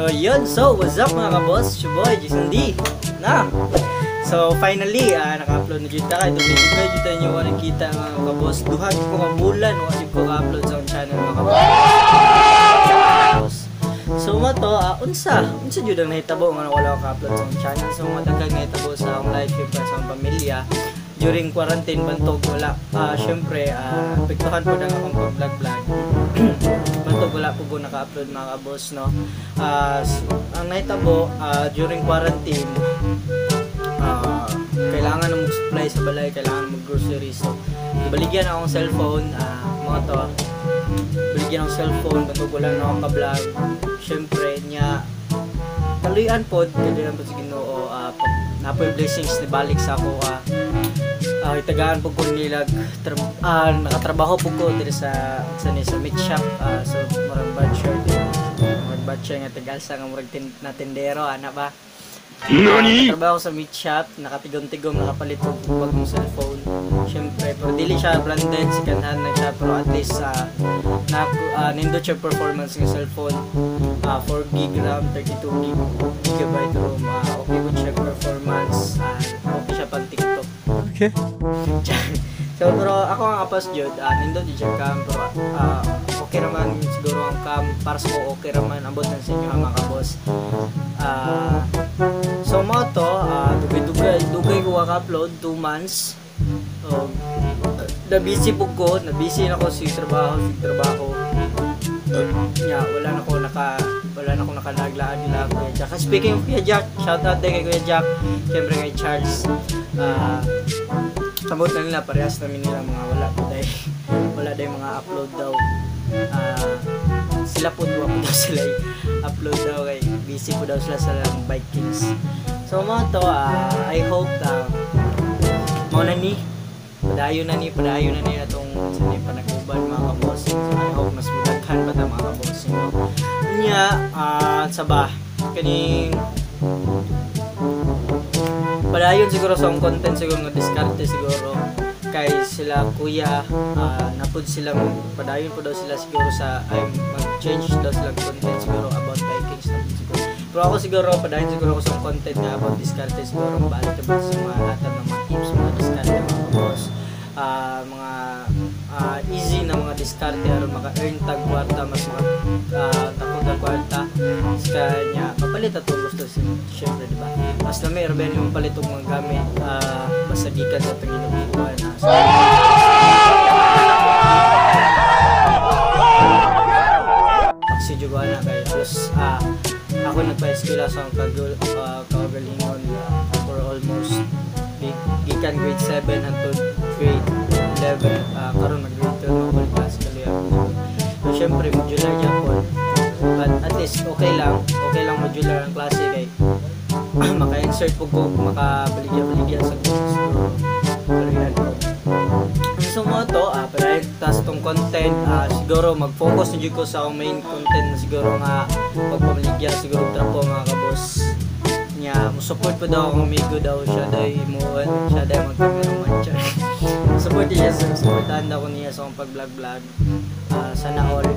Oh, yun. So, what's up, mga kaboss? It's your boy, Jason D. Na! So, finally, naka-upload na jud ta. Kay dugay-dugay jud ta nyo wala kita, mga kaboss. Duha ko ka bulan, wa jud ko ka-upload sa akong channel, mga kaboss. So, mo to, unsa? Unsa jud ang nahitabo nga wala ko ka-upload sa akong channel? So, mga daghang nahitabo sa akong life, syempre sa akong pamilya. During quarantine, bantog wala. Syempre, apektuhan po ng akong pag-vlog-vlog. Bantog wala po ko naka-upload, mga kaboss, no? Ang nahitabo, during quarantine, kailangan na mag-supply sa balay, kailangan na mag-grocery. So, baligyan akong cellphone, mga to, baligyan akong cellphone, bantog wala na akong ka-vlog. Syempre, niya, kaluyan pod, kaluyan pod sa Ginoo, napoy blessings ni balik sa ako, itagaan po ko nila, nakatrabaho po ko diri sa ni sa meat shop, so murag butcher din, murag butcher nga tagalsa nga murag na tindero ana ba. NANI? Trabaho sa meat shop, nakatigom-tigom, nakapalit og bagong cellphone. Syempre, pero dili siya branded, second hand lang siya, pero at least na nindot siya performance ng cellphone. 4 gig RAM, 32 gigabyte ROM, okay po siya performance, okay siya pang TikTok. Okay. So, pero ako ang apas jud, nindot jud siya cam, pero okay raman siguro ang cam, para sa ko okay raman, ambot lang sa inyo mga kaboss. So mo to, dugay-dugay, dugay ko ka-upload, 2 months. So, na busy po ko, na busy na ko sa trabaho. Nya, wala na ko nakalaglaag nila Kuya Jack. Speaking of Kuya Jack, shout out din kay Kuya Jack, syempre kay Charles. Kamot na nila, parehas namin nila mga wala po dahil wala dahil mga upload daw. Sila po, duwa po daw sila upload daw kay busy po daw sila sa Vikings. So mga to, I hope mao na ni padayon na ni atong sa ni panag-uban, mga kabossing. So I hope mas mudaghan pa ta, mga kabossing, no? Nya, sa ba kaning padayon siguro sa akong content siguro nga diskarte siguro kay sila kuya, napud sila padayon po daw sila siguro sa ay mag-change daw sila content siguro about Vikings na siguro. Pero ako siguro padayon siguro ako sa content nga about diskarte siguro, balik about sa mga hatag ng mga tips, mga diskarte, mga boss, mga easy na mga diskarte aron maka-earn tag kwarta, mas maka takot tag kwarta sa kanya mapalit ato gusto syempre, di ba? Mas lami ra ba yung palit og mga gamit, basta gikan sa atong ginabuhan. So, taxi jud na kay alos, ako nagpa-eskwela sa akong kagalingon for almost gikan grade 7 hangtod grade 11, karon mag grade 12 ako klase kaliya. So syempre modular gyapon, but at least okay lang modular ang klase kay maka-insert po ko, makabaligya-baligya sa siguro kaluyan ko. So mo to, pero tas tong content, siguro mag-focus na jud ko sa akong main content na siguro nga pagpamaligya siguro trapo, mga kaboss. Nya mo support po daw akong amigo daw siya day mo siya day mag-cameraman siya. Support niya, supportahan daw ko niya sa akong pag-vlog-vlog. Sana all.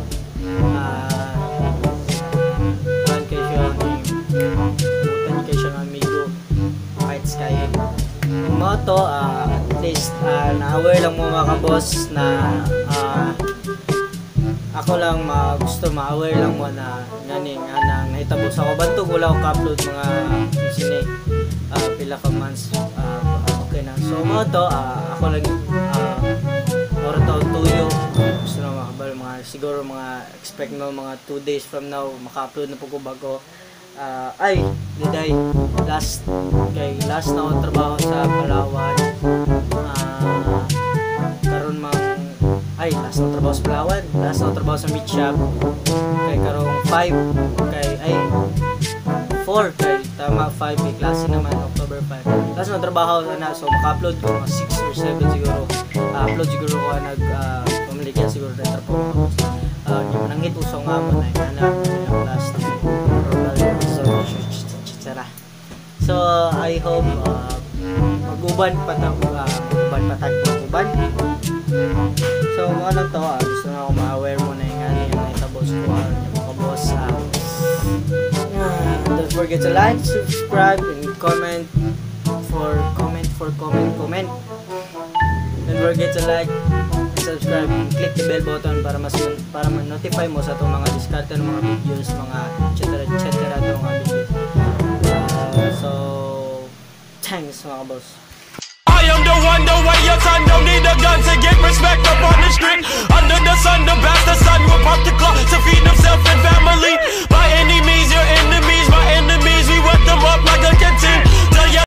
Kuan kay siya ni butan kay siya ng amigo kahit sky. Mo to, at least na-aware lang mo, mga kaboss, na ako lang gusto ma-aware lang mo na ngani nga na nahitabo sa ako bantog wala ko ka-upload mga sini, pila ka months, okay na. So mo to, ako lang ora to tuyo gusto na makabalo mga siguro mga expect mo mga 2 days from now maka-upload na po ko bago. Ay, diday last kay last na akong trabaho sa Palawan, karon mang ay last na trabaho sa Palawan, last na trabaho sa meat shop kay karong 5 kay ay 4 kay tama 5 kay klase naman October 5 last na trabaho na. So maka-upload ko mga 6 or 7 siguro, upload siguro ko nag pamaligya siguro na trabaho, yung nangit uso nga mo na yung anak yung last. So I hope mag-uban pa ta, uban pa tag uban. So mga lang to, gusto na ako ma-aware mo na yung ano yung nahitabo sa kuha mga boss. forget to like, subscribe, and comment for comment for comment comment. Don't forget to like and subscribe and click the bell button para ma-notify mo sa atong mga diskarte ng mga videos, mga etc. etc. atong mga videos. So, thanks, mga boss. I am the one, the way your son don't need a gun to get respect up on the street.